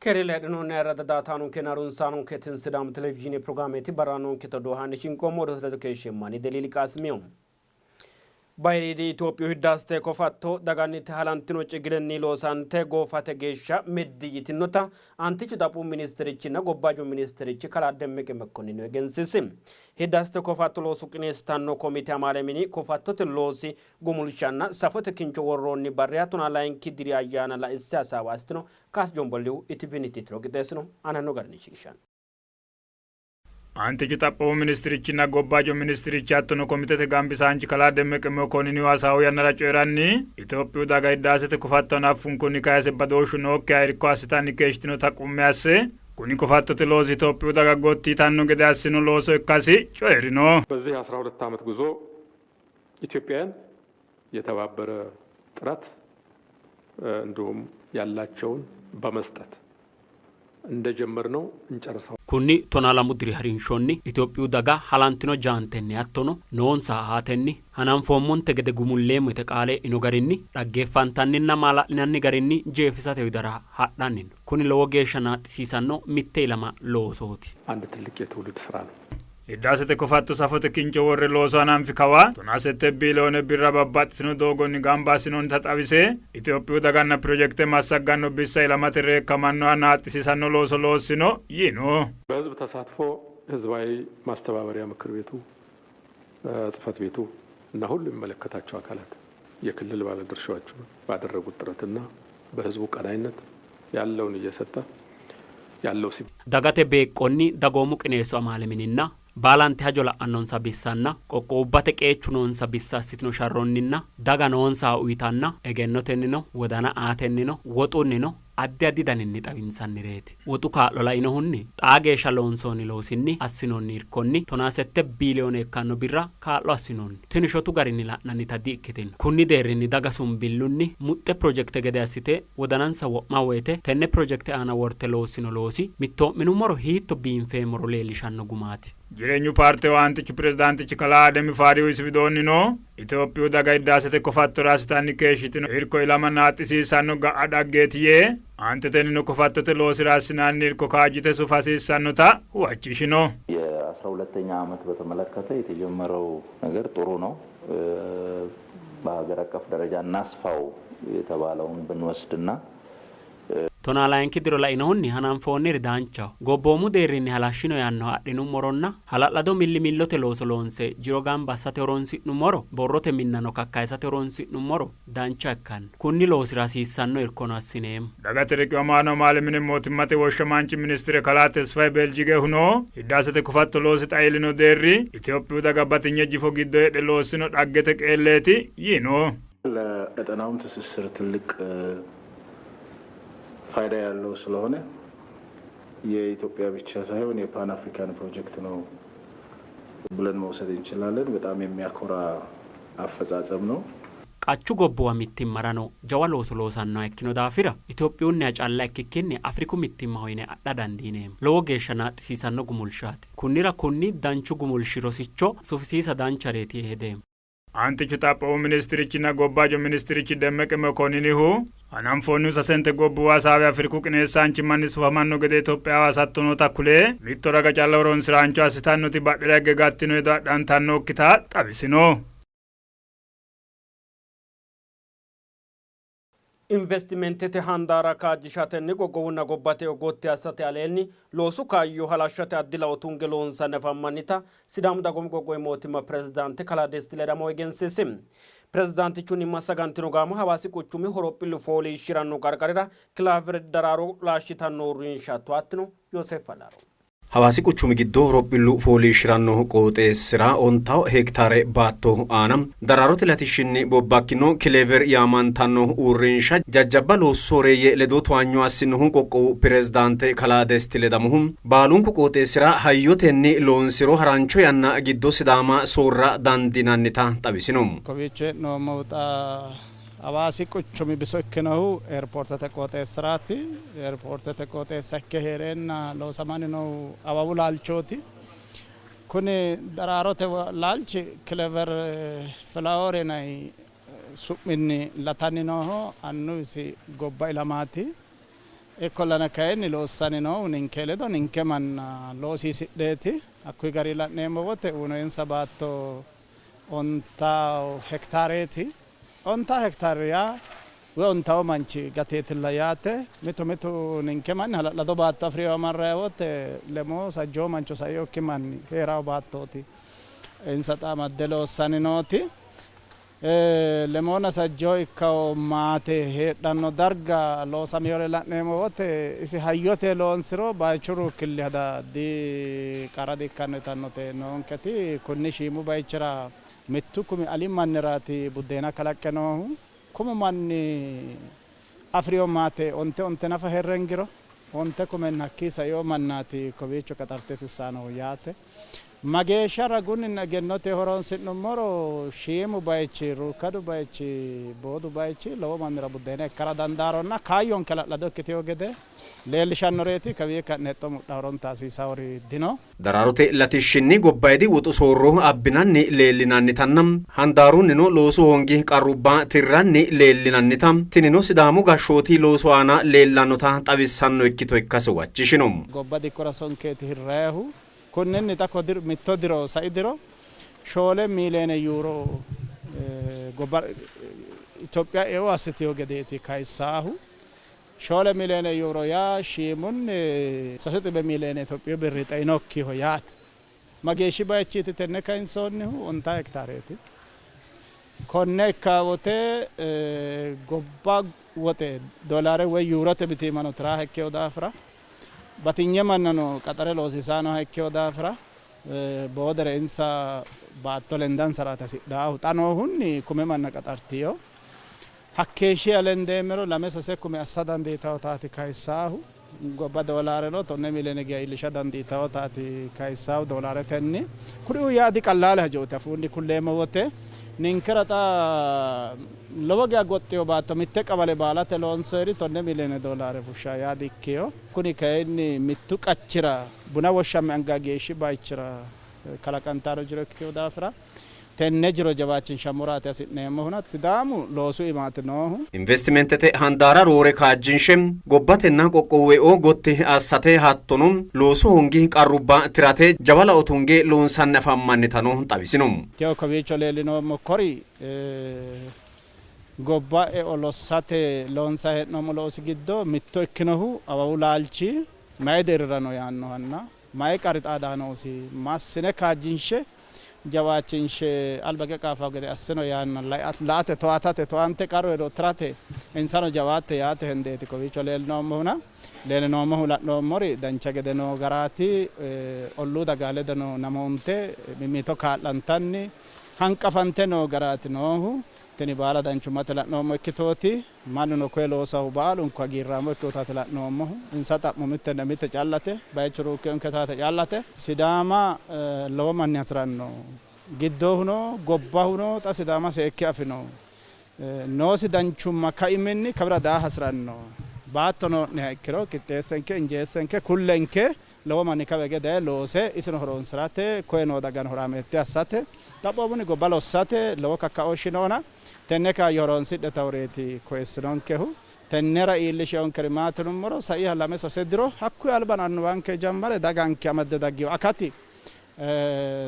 Keere leedhinoonni ayirradda daa Harunsaanonke tin Sidaamu televizhiine pirogiraameeti barraanonke todoo shinqoommo odoote ledo keeshsheemmani Deliili Qaasimiyo. Bayiriidi Itophiyu hiddaasete kofatto dagannite halantino cigilenni loosante goofate geeshsha meddi yitinota antichu xaphoomu ministirichinna gobbaaju ministirichi kalaa Demmeqe Mekkonnin egensiisi. Hiddaasete kofatto loosu qineessitanno komite amaale mini kofattote loosi gumulshanna safote kincho worroonni barri 12 diri ayyaana laisse hasaawa assitino. Kaas Jombollihu ITVniti tiro qixxeessino aananno garinni shiqishanno. Antichu xaphoomu ministirichinna gobbaaju ministirichi hattono komitete gambisaanchi kalaa Demmeqe Mekonninihu hasaawu yannara coyi'ranni Itophiyu daga hiddaasete kofatto hanaffunkunni kayse badooshshu nookkiha irko assitanni keeshshitinota qummi asse kuni kofattote loosi Itophiyu daga gotti yitanno gede assino looso ikkasi coyi'rino. በዚህ 12 ዓመት ጉዞ ኢትዮጵያውያን የተባበረ ጥረት እንዲሁም ያላቸውን በመስጠት እንደጀመርነው እንጨርሰው። Kunni 12 diri harinshonni Itophiyu daga halantino jaantenni hattono noonsa aatenni hananfoommonte gede gumulleemmo yite qaale e'ino garinni dhaggeeffantanninna maala'linanni garinni jeefisate widira hadhanni no. Kuni lowo geeshsha naaxxisiisanno mitte ilama loosooti. አንድ ትልቅ የትውልድ ስራ ነው። Hiddaasete kofatto safote kincho worre looso hananfi kawa 17 biiliyoone birra babbaxxitino doogonni gamba assinoonnita xawise Itophiyu daganna pirojekte massagganno bissa ilamate reekkamannoha naaxxisiisanno looso loossino yiino. በህዝብ ተሳትፎ ህዝባዊ ማስተባበሪያ ምክር ቤቱ ጽህፈት ቤቱ እና ሁሉ የሚመለከታቸው አካላት የክልል ባለድርሻዎቹ ባደረጉት ጥረትና በህዝቡ ቀናይነት ያለውን እየሰጠ ያለው ሲ Dagate beeqqonni dagoomu qineessu amaale mininna baalante hajo la'annonsa bissanna qoqqowubbate qeechu noonsa bissa assitino sharronninna daga noonsaha uyitanna egennotennino wodana aatennino woxunnino addi addi daninni xawinsannireeti. Woxu kaa'lo lainohunni xaa geeshsha loonsoonni loosinni assinoonni irkonni 17 biiliyoone ikkanno birra kaa'lo assinoonni. Tini shotu garinni la'nannita di ikkitino. Kunni deerrinni daga sumbillunni muxxe pirojekte gede assite wodanansa wo'ma woyte tenne pirojekte aana worte loossino loosi mittoo'minummoro hiitto biinfeemmoro leellishanno gumaati. Jireenyu paartewa antichu pirezidaantichi kalaa Ademi Faarihu isi widoonnino Itophiyu daga hiddaasete kofattora assitanni keeshshitino irko ilama naaxxisiissanno ga'a dhaggeeti yee aantetennino kofattote loosira assinanni irko kaajjite sufa hasiissannota huwachishino. የ12ኛ ዓመት በተመለከተ የተጀመረው ነገር ጥሩ ነው። በሀገር አቀፍ ደረጃ እናስፋው የተባለውን ብንወስድና 12 diro lainohunni hananfoonniri danchaho. Gobboomu deerrinni halashshino yaannoha adhinummoronna hala'lado millimillote looso loonse jiro gamba assate horonsi'nummoro borrote minnano kakkayisate horonsi'nummoro dancha ikkanno. Kunni loosira hasiissanno irkono assineemmo. Dagate riqiwamaano amaale mine mootimmate woshshamaanchi ministire kalaa Tesfaye Beljigehuno hiddaasete kofatto loosi xa iillino deerri Itophiyu daga batinye jifo giddo heedhe loossino dhaggete qeelleeti yiino. ለቀጠናውም ትስስር ትልቅ ፋይዳ ያለው ስለሆነ የኢትዮጵያ ብቻ ሳይሆን የፓን አፍሪካን ፕሮጀክት ነው ብለን መውሰድ እንችላለን። በጣም የሚያኮራ አፈጻጸም ነው። Qachu gobbuwa mittimmarano jawa looso loosannoha ikkino daafira Itophiyunniha calla ikkikkinni Afriku mittimmaho yine adha dandiineemmo. Lowo geeshsha naaxxisiisanno gumulshaati. Kunnira kunni danchu gumulshi rosicho sufisiisa danchareeti yee hedeemmo. Antichu xaphoomu ministirichinna gobbaajo ministirichi Demmeqe Mekonninihu hananfoonnihu sasente gobbuwa hasaawe Afriku qineessaanchimmanni sufamanno gede Itophiyaho hasatto noota kule mitto raga calla horonsiraancho assitannoti badhera higge gattino hedo adhantannokkita xawisino. Investimentete handaara kaajjishatenni qoqqowunna gobbate gotti assate aleenni loosu kaayyo halashshate addi lao tunge loonsanni afammannita Sidaamu dagoomu qoqqowi mootimma pirezidaante kalaa Desti Ledamo egensiisi. Pirezidaantichunni massagantino gaamo Hawaasi quchumi horophillu fooliishshiranno qarqarira Kilaaver daraaro laashshitanno uurrinsha towattino. Yooseef Falaaro. Hawaasi quchumi giddo horophillu fooliishshiranno qooxeessira 10 hektaare baatto aana daraarote latishshinni bobbakkino Kilever yaamantanno uurrinsha jajjabba loosu sooreeyye ledo towaanyo assinohu qoqqowu pirezidaante kalaa Desti Ledamohu baalunku qooxeessira hayyotenni loonsiro harancho yanna giddo Sidaama soorra dandiinannita xawisino. Kowiicho hee'noommohu xa Hawaasi quchumi biso ikkinohu eerpoortete qooxeessiraati. Eerpoortete qooxeessa ikke heereenna loosamanni noohu awawu laalchooti. Kuni daraarote laalchi Kilever Filawoor yinanni su'minni latanni nooho. Annuwisi gobba ilamaati. Ikkollana kayinni loossanni noohu ninke ledo ninke manna loosiisidheeti. Hakkuyi gari la'neemmo wote uyinoyinsa baatto 50 hektaareeti. 50 hektaare yaa woy ontawo manchi gateetilla yaate. Mitu mitu ninke manni hala'lado baatto afi'riwa marrayi wote lemoo sajjoo mancho sainokki manni hee'rawo baattooti. Insa xa amadde loossanni nooti. Lemoona sajjoo ikkawo maate heedhanno darga loosaminore la'neemmo wote isi hayyote loonsiro bayichu ruukkilli hada di qarra di-ikkanno yitannote noonketi. Kunni shiimu bayichira mittu kumi ali manniraati buddeena kalaqqe noohu. Kumu manni afi'riyo maate onte onte nafa herrengiro onte kumenna hakkii saino mannaati kowiicho qaxarte tissaanohu yaate. Mageeshsha ragunninna egennote horonsi'nummoro shiimu bayichi, ruukkadu bayichi, boodu bayichi lowo mannira buddeena ikkara dandaaronna kaayyonke hala'lado ikkiteyo gede leellishannoreeti. Kawii ka'ne hexxo mudha horonta hasiisawori dino. Daraarote latishshinni gobbayidi woxu soorro abbinanni leellinannitanna handaarunnino loosu hoongi qarrubba tirranni leellinannita tinino Sidaamu gashshooti loosu aana leellannota xawissanno ikkito ikkase huwachishino. Gobba dikkora sonkeeti hirrayihu. Kunninni xa ko mitto diro sai diro 4 miiliyoone yuuro gobba Itophiya eo assitino gedeeti kayissaahu. 4 miiliyoone yuuro yaa shiimunni 3 miiliyoone Itophiyu birri xeinokkiho yaate. Mageeshshi bayichiiti tenne kayinsoonnihu? 50 hektaareeti. Konne ikka wote gobba woxe doolaare woy yuurote mitiimmano tiraa ikkeyo daafira batinye mannano qaxare loosiisaanoha ikkeyo daafira boodere insa baatto lendansaraati hasidhaahu. Xa noohunni kume manna qaxartiyo. Hakkeeshshiha lendeemmero 2-3 kume assa dandiitawotaati kayissaahu. Gobba doolaareno 10 miiliyoone geya iillisha dandiitawotaati kayissaahu doolaaretenni. Kuriuu yaa diqallaale hajooti afuunni kulleemmo wote. Ninkera xa lowo geya goxxiyo baatto mitte qawale baalate loonsoyiri 10 miiliyoone doolaare fushsha yaa dikkiyo. Kuni kayinni mittu qachira buna woshshamme anga geeshshi bayichira kalaqantano jiro ikkiteyo daafira tenne jiro jawaachinshammoraati hasi'neemmohuna Sidaamu loosu imaati noohu. Investimentete handaara roore kaajjinshe gobbatenna qoqqowu eo gotti assate hattono loosu hoongi qarrubba tirate jawa lao tunge loonsanni afammannitano xawisino. Techo kowiicho leellinoommo kori gobba eo lossate loonsanni hee'noommo loosi giddo mitto ikkinohu awawu laalchi mayi deerrira no yaannohanna mayi qarri xaadaa noosi massine kaajjinshe jawaachinshe albage qaafawo gede assino yaanna la'ate towatate towaante qarru hedo tirate insano jawaatte yaate hendeeti kowiicho leellinoommohuna leellinoommohu la'noommori dancha gede noo garaati. Olluu daga ledo noo namoonte mimmito kaa'lantanni hanqafante noo garaati noohu. Tini baala danchummate la'noommo ikkitooti. Mannuno koye loosahu baalunku hagiirraamo ikkitotaati la'noommohu. Insa xa'mo mittenna mitte callate, bayichu ruukkiyonke taate callate. Sidaama lowo manni hasi'ranno. Giddohuno gobbahuno xa Sidaama seekke afino. Noosi danchumma kaiminni kawira daa hasi'ranno. Baatto noo'neha ikkiro qixxeessenke, injeessenke, kullenke lowo manni kawa hige daye loose isino horonsi'rate koye noo dagano horaameette assate xaphoomunni gobba lossate lowo kakkaooshshi noona tenne kaayyo horonsidhe tawureeti koyissinonkehu. Tennera iillisheyonkeri maati yinummoro saiha 2-3 diro hakkuyi alban annuwanke jammare daganke amadde daggiyo akati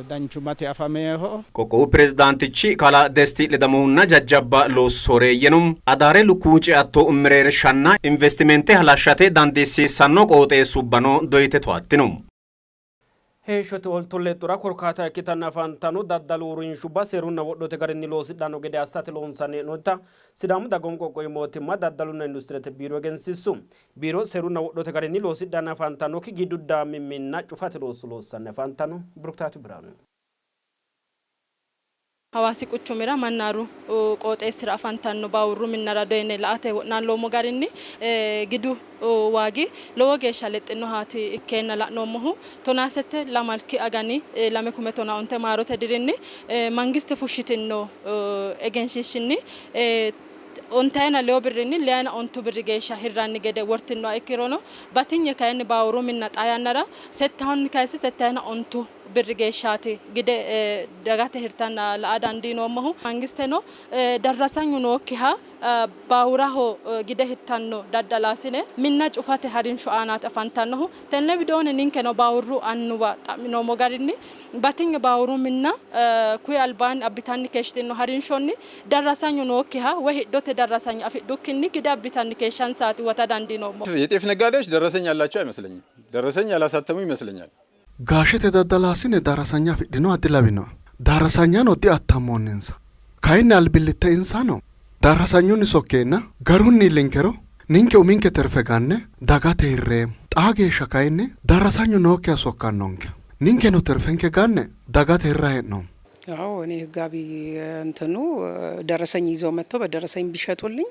danchummate afameeho. Qoqqowu pirezidaantichi kalaa Desti Ledamohunna jajjabba loosu sooreeyyeno Adaare lukkuwu ceatto mereershanna investimente halashshate dandiissiissanno qooxeessubbano doyite towaattino. Heeshshote olto lexxora korkaata ikkitanni afantanno daddalu uurrinshubba seerunna wodhote garinni loosidhanno gede assate loonsanni hee'noonnita Sidaamu Dagoomu Qoqqowi Mootimma Daddalunna Industirete Biiro egensiissu. Biiro seerunna wodhote garinni loosidhanni afantannokki gidu daammi minna cufate looso loossanni afantanno. Biruktaatu Biraanu. Hawaasi quchumira Mannaaru qooxeessira afantanno baawurru minnara doyine la''ate wo'naalloommo garinni gidu waagi lowo geeshsha lexxinohaati ikkeenna la'noommohu. Tonaasette lamalki agani 2015 maarote dirinni mangiste fushshitinno egenshiishshinni ontayina leyo birrinni leyayina ontu birri geeshsha hirranni gede wortinnoha ikkirono batinye kayinni baawuru minna xaa yannara settahunni kayise settayina ontu birri geeshshaati gide dagate hirtanna la''a dandiinoommohu. Mangisteno darrasanyu nookkiha baawuraho gide hirtanno daddalaasine minna cufate harinsho aanaati afantannohu. Tenne widoonni ninkeno baawuru annuwa xa'minoommo garinni batinye baawuru minna kuyi albaanni abbitanni keeshshitino harinshonni darrasanyu nookkiha woy hidhote darrasanya afidhukkinni gide abbitanni keeshshansaati huwata dandiinoommo. የጤፍ ነጋዴዎች ደረሰኝ ያላቸው አይመስለኝም። ደረሰኝ ያላሳተሙ ይመስለኛል። Gaashete daddalaasine darasanya afidhinoha dilawinoe. Darasanyano diattammoonninsa. Kayinni albillitte insano darasanyunni sokkeenna garunni iillinkero ninke uminke terfe ganne dagate hirreemmo. Xaa geeshsha kayinni darasanyu nookkiha sokkannonke. Ninkeno terfenke ganne dagate hirranni hee'noommo. አዎ እኔ ህጋቢ እንትኑ ደረሰኝ ይዘው መጥተው በደረሰኝ ቢሸጡልኝ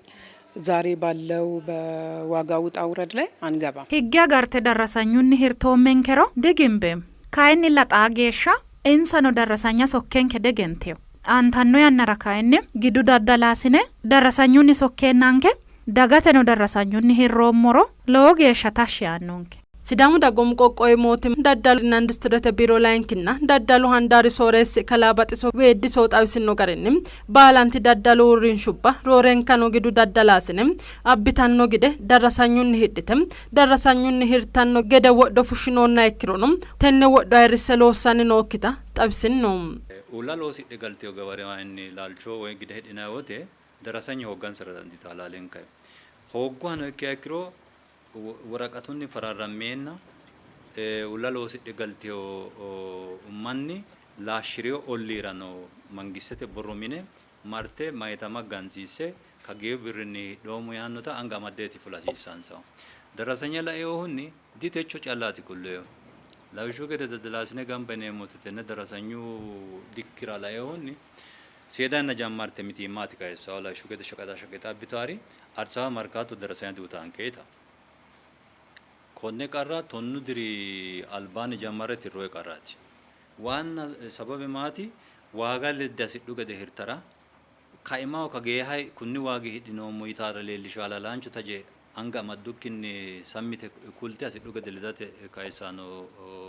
ዛሬ ባለው በዋጋ ውጣ ውረድ ላይ አንገባም። Higge agarte darrasanyunni hirtoommenkero diginbeemmo. Kayinnilla xaa geeshsha insano darrasanya sokkenke diegentino. Aantanno yannara kayinni gidu daddalaasine darrasanyunni sokkeennanke dagateno darrasanyunni hirroommoro lowo geeshsha tashshi yaannonke. Sidaamu Dagoomu Qoqqowi Mootimma Daddalunna Industirete Biiro Layinkinna Daddalu Handaari Sooreessi Kalaa Baxiso Weeddiso xawisinno garinni, baalanti daddalu uurrinshubba roorenkano gidu daddalaasine abbitanno gide darrasanyunni hidhite darrasanyunni hirtanno gede wodho fushshinoonniha ikkirono tenne wodho ayirrisse loossanni nookkita xawisinno. Uulla loosidhe galtino gawarewainni laalcho woy gide hidhinanni wote darasanya hooggansara dandiitanno halaalenkayi. Hoogguhano ikkiha ikkiro woraqatunni fararrammeenna uulla loosidhe galtino manni laashshi'rino olliira noo mangistete borro mine marte mayitama gansiisse kageeyu birrinni hidhoommo yaannota anga amaddeeti fula hasiissansahu. Darasanya lainohunni ditecho callaati kulloyehu. Lawishshu gede daddalaasine gamba yineemmote tenne darasanyu dikkira lainohunni seeda yanna jammarte mitiimmaati kayissahu. Lawishshu gede shaqaxa shaqaxa abbitaari Addis Ababa Markaatto darasanya diuytaanke yita. Konne qarra tonnu diri albaanni jammarre tirroonni qarraati. Waanna sababe maati? Waaga ledde hasidhu gede hirtara kaimaho kageeha kunni waagi hidhinoommo yitaara leellishawo halaalaancho taje anga amaddukkinni sammite kulte hasidhu gede ledate kayissanno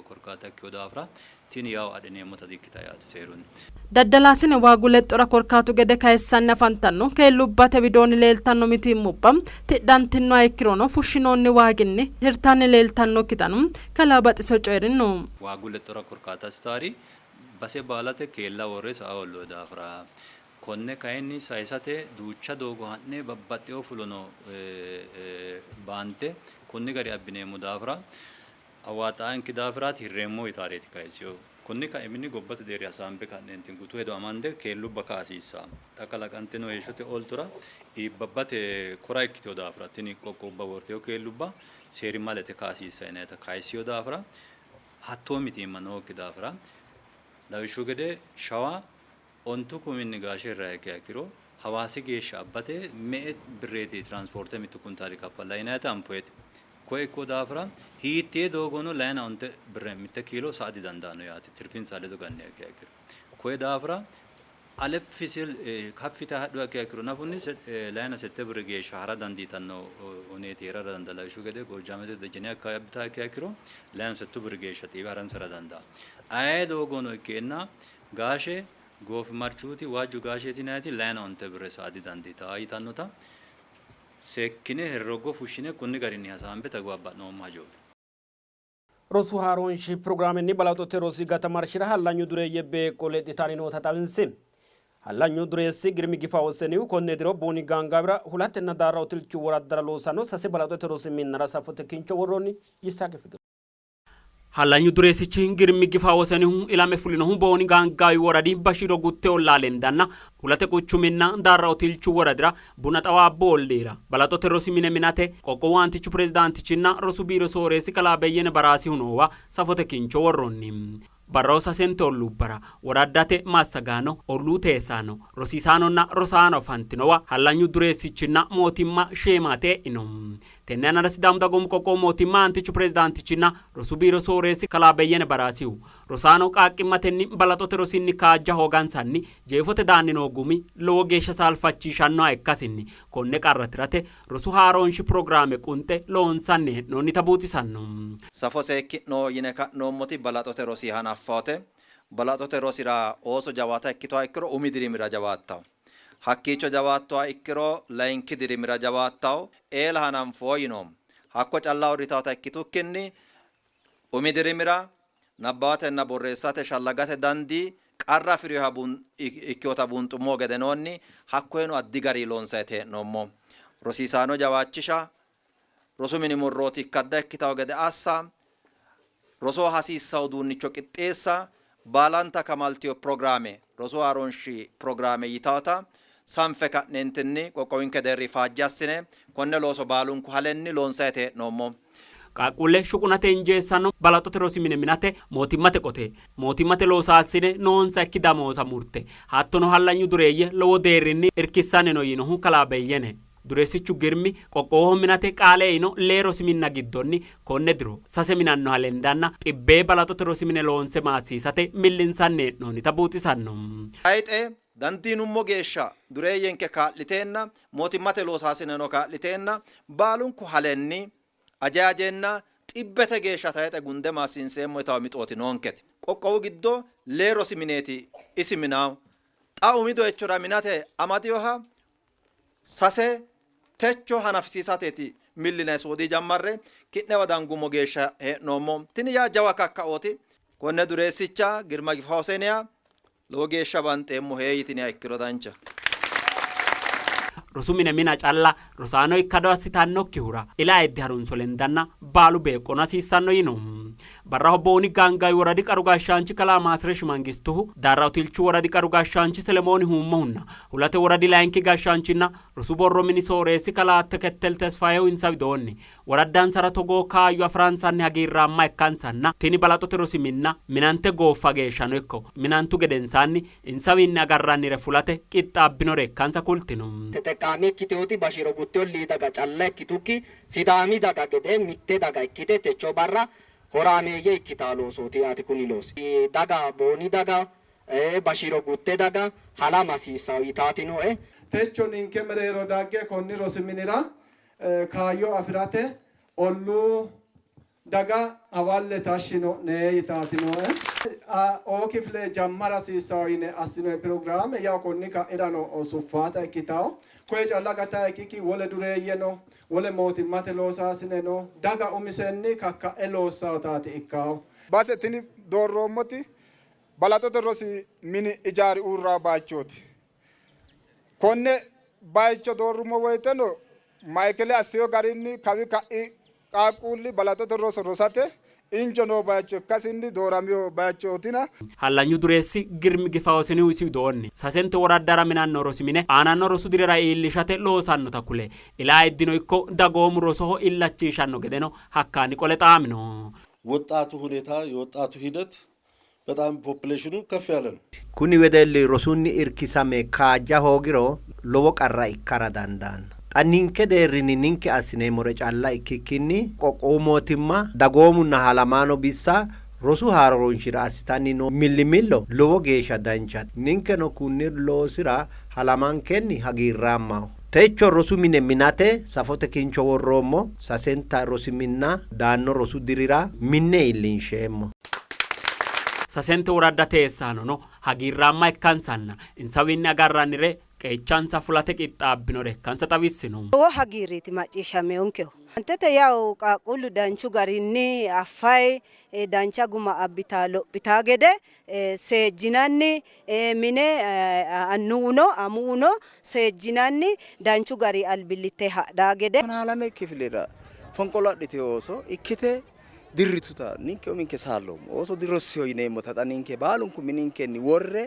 korkaata ikkino daafira tini yawo adhineemmota dikkita yaate seerunni. Daddalaasine waagu lexxora korkaatu gede kayissanni afantanno keellubbate widoonni leeltanno mitiimmubba tidhantinnoha ikkirono fushshinoonni waaginni hirtanni leeltannokkitano kalaa Baxiso coyi'rino. Waagu lexxora korkaata assitaari base baalate keella worre sa'a hoolloonni daafira konne kayinni sayisate duucha doogo ha'ne babbaxxino fulono baante konni gari abbineemmo daafira awaaxaanki daafiraati hirreemmo yitaareeti kayisino. Konni kaiminni gobbate deerri hasaambe ka'neentinni gutu hedo amande keellubba ka'a hasiissanno. Xa kalaqantino heeshshote ooltora iibbabbate kora ikkitino daafira tini qoqqowubba wortino keellubba seerimmalete ka'a hasiissanno yinannita kayissino daafira hattoo mitiimma nookki daafira lawishshu gede Shawa ontu kuminni gaashe hirranniha ikkiha ikkiro Hawaasi geeshsha abbate me''e birreeti tiraansipoorte mittu kuntaali kaffallanni yinannita anfoyite. Koye ikkino daafira hiittee doogono layina onte birre mitte kiilo sa'a didandaanno yaate tirfinsa ledo ganniha ikkiha ikkiro. Koye daafira aleffi sil kaffi yitayi hadhuha ikkiha ikkiro nafunni layina sette birre geeshsha hara dandiitanno huneeti hee'rara dandaanno. Lawishshu gede Goojjaamete Dejene akkawawe abbitaha ikkiha ikkiro layina settu birri geeshsha xiiwe haransara dandaanno. Aye doogono ikkeenna gaashe goofimarchuuti waajju gaasheeti yinanniti layina onte birre sa'a didandiitanno yitannota seekkine herreggo fushshine kunni garinni hasaambe tagbaabba'noommo hajooti. Rosu haaroonshi pirogiraamenni balaxote rosi gatamarshira hallanyu dureeyye beeqqo lexxitanni noota xawinsi. Hallanyu dureessi Girmi Gifa Wosenihu konne diro Booni Gaangaawira Hulatenna Daarra Otilchu woraddara loosanno sase balaxote rosi minnara safote kincho worroonni. Yisaaqi Fiqir. Hallanyu dureessichi Girmi Gifa Wosenihu ilame fulinohu Booni Gaangaawi woradi Bashiro Gutte ollaa lendanna Hulate quchuminna Daarra Otilchu woradira Buna Xawaabbu olliira balaxote rosi mine minate qoqqowu aantichu pirezidaantichinna rosu biiro sooreessi kalaa Beyyene Baraasihu noowa safote kincho worroonni. Barraho sasente olluubbara woraddate massagaano, olluu teesaano, rosiisaanonna rosaano afantinowa hallanyu dureessichinna mootimma sheemaate e'ino. Tenne yannara Sidaamu Dagoomu Qoqqowu Mootimma Aantichu Pirezidaantichinna Rosu Biiro Sooreessi Kalaa Beyyene Baraasihu rosaano qaaqqimmatenni balaxote rosinni kaajja hoogansanni jeefote daanni noo gumi lowo geeshsha saalfachiishannoha ikkasinni konne qarra tirate rosu haaroonshi pirogiraame qunxe loonsanni hee'noonnita buuxisanno. Safo seekki'no yine ka'noommoti balaxote rosi hanaffaote. Balaxote rosira ooso jawaata ikkituha ikkiro umi dirimira jawaattawo. Hakkiicho jawaattoha ikkiro layinki dirimira jawaattawo. Eela hananfo yinoommo. Hakko calla uurritawota ikkitukkinni umi dirimira nabbawatenna borreessate shallagate dandii qarra afi'rinoha ikkinota buunxummohu gedenoonni hakkoyeno addi garii loonsayiti hee'noommo. Rosiisaano jawaachisha, rosu mini murrooti ikkadda ikkitawo gede assa, rosoho hasiissanno uduunnicho qixxeessa, baalanta kamaltiyo pirogiraame rosu haaroonshi pirogiraame yitawota sanfe ka'neentinni qoqqowinke deerri faajje assine konne looso baalunku halenni loonsayiti hee'noommo. Qaaqquulle shuqunate injeessanno balaxote rosi mine minate mootimmate qote mootimmate loosaasine noonsakki damooza murte hattono hallanyu dureeyye lowo deerrinni irkissanni no yiinohu kalaa Beyyene, dureessichu Girmi qoqqowoho minate qaale eino lee rosi minna giddonni konne diro sase minannoha lendanna xibbee balaxote rosi mine loonse maassiisate millinsanni hee'noonnita buuxisanno. Tayixe dandiinummo geeshsha dureeyyenke kaa'liteenna mootimmate loosaasineno kaa'liteenna baalunku halenni ajayi ajeenna xibbete geeshsha tayixe gunde maassiinseemmo yitawo mixooti noonketi. Qoqqowu giddo lee rosi mineeti isi minaahu. Xa umi doyichora minate amadinoha sase techo hanafisiisateeti millinanni soodii jammarre ki'newa dangummo geeshsha hee'noommo. Tini yaa jawa kakkaooti. Konne dureessicha Girma Gifahoseniya lowo geeshsha banxeemmohe yitiniha ikkiro dancha. Rosu mine mina calla rosaano ikkado assitannokkihura ila ayidde harunso lendanna baalu beeqqono hasiissanno yino. Barraho Booni Gaangaawi woradi qaru gashshaanchi kalaa Maasiresh Mangistuhu, Daarra Otilchu woradi qaru gashshaanchi Selemooni Huummohunna Hulate woradi layinki gashshaanchinna rosu borro mini sooreessi kalaa Tekettel Tesfayehu insa widoonni woraddansara togoo kaayyo afi'ransanni hagiirraamma ikkansanna tini balaxote rosi minna minante gooffa geeshshano ikko minantu gedensaanni insawiinni agarrannire fulate qixxaabbinore ikkansa kultino. Teteqqaame ikkiteoti Bashiro Gutte ollii daga calla ikkitukki Sidaami daga gede mitte daga ikkite techo barra horaameeyye ikkitaa loosooti yaate kuni loosi. Daga Booni daga, Bashiro Gutte daga halama hasiissawo yitaati nooe. Techo ninke mereero dagge konni rosi minira kaayyo afi'rate olluu daga hawalle tashshino'ne yitaati nooe. O kifile jammara hasiissawo yine assinoyi pirogiraame yaw konni ka'irano suffaata ikkitawo. Koye calla gatayi ikkikki wole dureeyye no, wole mootimmate loosaasine no, daga umisenni kakka'e loossawotaati ikkawo. Base tini doorroommoti balaxote rosi mini ijaari uurrawo bayichooti. Konne bayicho doorrummo woyteno maikele assino garinni kawi ka'i qaaqquulli balaxote roso rosate injo noo bayicho ikkasinni dooramino bayichootina. Hallanyu dureessi Girmi Gifawosinihu isi widoonni, sasente woraddara minanno rosi mine aananno rosu dirira iillishate loosannota kule, ila ayiddino ikko dagoomu rosoho illachiishanno gedeno hakkaanni qole xaamino. ወጣቱ ሁኔታ የወጣቱ ሂደት በጣም ፖፑሌሽኑ ከፍ ያለ ነው። Kuni wedelli rosunni irkisame kaajja hoogiro lowo qarra ikkara dandaanno. Xa ninke deerrinni ninke assineemmore calla ikkikkinni qoqqowu mootimma, dagoomunna halamaano bissa rosu haaroonshira assitanni noo millimillo lowo geeshsha danchate. Ninkeno kunni loosira halamankenni hagiirraammaho. Techo rosu mine minate safote kincho worroommo. Sasenta rosi minna daanno rosu dirira minne iillinsheemmo. Sasente woradda teessaanono hagiirraamma ikkansanna insawiinni agarrannire qeechansa fulate qixxaabbinore ikkansa xawissino. Lowo hagiirriiti macciishshameonkehu. Antete yaw qaaqquullu danchu garinni affayi dancha guma abbitaa lophitaa gede seejjinanni mine annuwuno amuwuno seejjinanni danchu gari albillitte hadhaa gede. Tonaa lame kifilera fonqolo adhitino ooso ikkite dirrituta ninke uminke saalloommo. Ooso dirossino yineemmota xa ninke baalunku mininkenni worre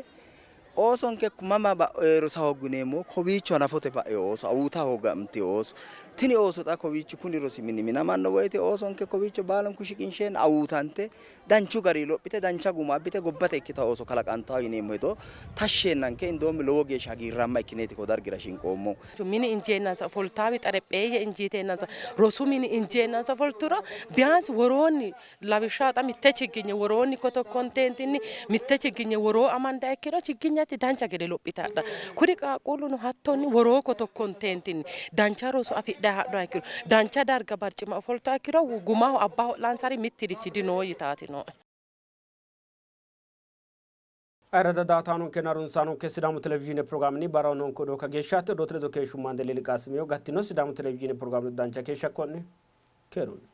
Oosonke mama rosa hooggu yineemmo kowiicho hanafote ba'ino ooso, awuuta hoogantino ooso. Tini ooso xa kowiicho kuni rosi mini minamanno woyte oosonke kowiicho baalunku shiqinsheenna awuutante danchu garinni lophite dancha guma abbite gobbate ikkitanno ooso kalaqantanno yineemmo hedo tashshi yeennanke indoommi lowo geeshsha hagiirraamma ikkineeti ko dargira shinqoommohu. Mini injeennansa ofoltaawi xarapheeyye injiiteennansa rosu mini injeennansa ofolturo biyaansi woroonni lawishshaho xa mitte chigginye woroonni kotokkonteentinni mitte chigginye woroo amanda ikkiro chigginyati dancha gede lophitaadha. Kuri qaaqquulluno hattonni woroo kotokkonteentinni dancha roso afidhayi hadhuha ikkiro dancha darga barcima ofoltuha ikkiro gumaho abba ho'lansari mittirichi dinoo yitaati nooe. Ayirradda daatanonkenna harunsaanonke Sidaamu Televizhiine pirogiraamenni barraho noonke odoo kageeshshaati. Odoote ledo keeshshumma Deliili Qaasimiyo. Gattino Sidaamu Televizhiine pirogiraame dancha keeshsha konne keerunni.